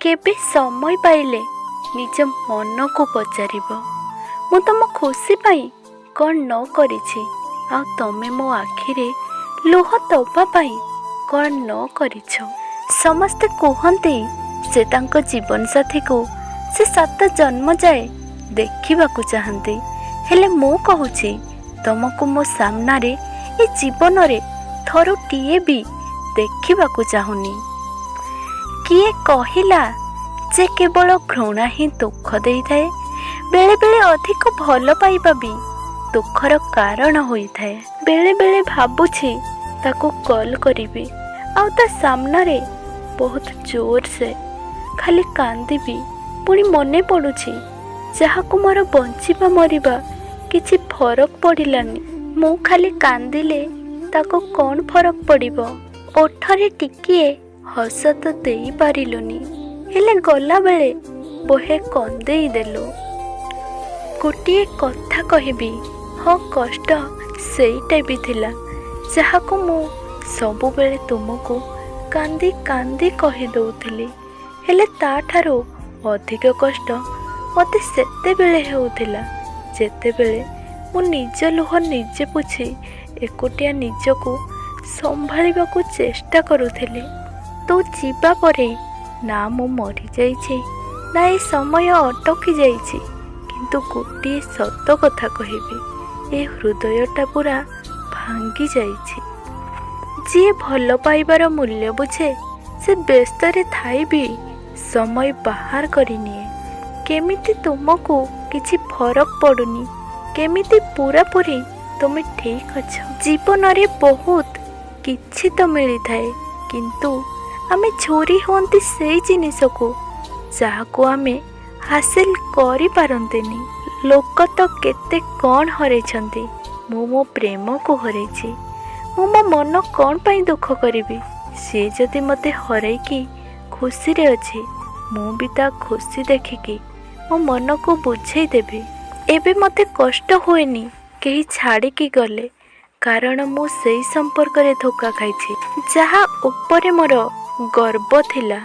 କେବେ ସମୟ ପାଇଲେ ନିଜ ମନକୁ ପଚାରିବ, ମୁଁ ତମ ଖୁସି ପାଇଁ କ'ଣ ନ କରିଛି, ଆଉ ତମେ ମୋ ଆଖିରେ ଲୁହ ଦବା ପାଇଁ କ'ଣ ନ କରିଛ। ସମସ୍ତେ କୁହନ୍ତି ସେ ତାଙ୍କ ଜୀବନସାଥୀକୁ ସେ ସାତ ଜନ୍ମ ଯାଏ ଦେଖିବାକୁ ଚାହାନ୍ତି, ହେଲେ ମୁଁ କହୁଛି ତମକୁ ମୋ ସାମ୍ନାରେ ଏ ଜୀବନରେ ଥରୁଟିଏ ବି ଦେଖିବାକୁ ଚାହୁଁନି। କିଏ କହିଲା ଯେ କେବଳ ଘୃଣା ହିଁ ଦୁଃଖ ଦେଇଥାଏ? ବେଳେବେଳେ ଅଧିକ ଭଲ ପାଇବା ବି ଦୁଃଖର କାରଣ ହୋଇଥାଏ। ବେଳେବେଳେ ଭାବୁଛି ତାକୁ କଲ୍ କରିବି ଆଉ ତା ସାମ୍ନାରେ ବହୁତ ଜୋରସେ ଖାଲି କାନ୍ଦିବି। ପୁଣି ମନେ ପଡ଼ୁଛି, ଯାହାକୁ ମୋର ବଞ୍ଚିବା ମରିବା କିଛି ଫରକ ପଡ଼ିଲାନି, ମୁଁ ଖାଲି କାନ୍ଦିଲେ ତାକୁ କ'ଣ ଫରକ ପଡ଼ିବ? ଓଠରେ ଟିକିଏ ହସ ତ ଦେଇପାରିଲୁନି, ହେଲେ ଗଲାବେଳେ ବହେ କନ୍ଦେଇ ଦେଲୁ। ଗୋଟିଏ କଥା କହିବି, ହଁ, କଷ୍ଟ ସେଇଟା ବି ଥିଲା ଯାହାକୁ ମୁଁ ସବୁବେଳେ ତୁମକୁ କାନ୍ଦି କାନ୍ଦି କହିଦେଉଥିଲି, ହେଲେ ତାଠାରୁ ଅଧିକ କଷ୍ଟ ମୋତେ ସେତେବେଳେ ହେଉଥିଲା ଯେତେବେଳେ ମୁଁ ନିଜ ଲୁହ ନିଜେ ପୋଛି ଏକୁଟିଆ ନିଜକୁ ସମ୍ଭାଳିବାକୁ ଚେଷ୍ଟା କରୁଥିଲି। ତୁ ଯିବା ପରେ ନା ମୁଁ ମରିଯାଇଛି, ନା ଏ ସମୟ ଅଟକି ଯାଇଛି, କିନ୍ତୁ ଗୋଟିଏ ସତ କଥା କହିବି, ଏ ହୃଦୟଟା ପୁରା ଭାଙ୍ଗି ଯାଇଛି। ଯିଏ ଭଲ ପାଇବାର ମୂଲ୍ୟ ବୁଝେ, ସେ ବ୍ୟସ୍ତରେ ଥାଇ ବି ସମୟ ବାହାର କରିନିଏ। କେମିତି ତୁମକୁ କିଛି ଫରକ ପଡ଼ୁନି? କେମିତି ପୁରାପୁରି ତୁମେ ଠିକ୍ ଅଛ? ଜୀବନରେ ବହୁତ କିଛି ତ ମିଳିଥାଏ, କିନ୍ତୁ ଆମେ ଝୁରି ହୁଅନ୍ତି ସେଇ ଜିନିଷକୁ ଯାହାକୁ ଆମେ ହାସିଲ କରିପାରନ୍ତିନି। ଲୋକ ତ କେତେ କ'ଣ ହରେଇଛନ୍ତି, ମୁଁ ମୋ ପ୍ରେମକୁ ହରେଇଛି। ମୁଁ ମୋ ମନ କ'ଣ ପାଇଁ ଦୁଃଖ କରିବି? ସିଏ ଯଦି ମୋତେ ହରେଇକି ଖୁସିରେ ଅଛି, ମୁଁ ବି ତା ଖୁସି ଦେଖିକି ମୋ ମନକୁ ବୁଝେଇ ଦେବି। ଏବେ ମୋତେ କଷ୍ଟ ହୁଏନି କେହି ଛାଡ଼ିକି ଗଲେ, କାରଣ ମୁଁ ସେଇ ସମ୍ପର୍କରେ ଧୋକା ଖାଇଛି ଯାହା ଉପରେ ମୋର ଗର୍ବ ଥିଲା।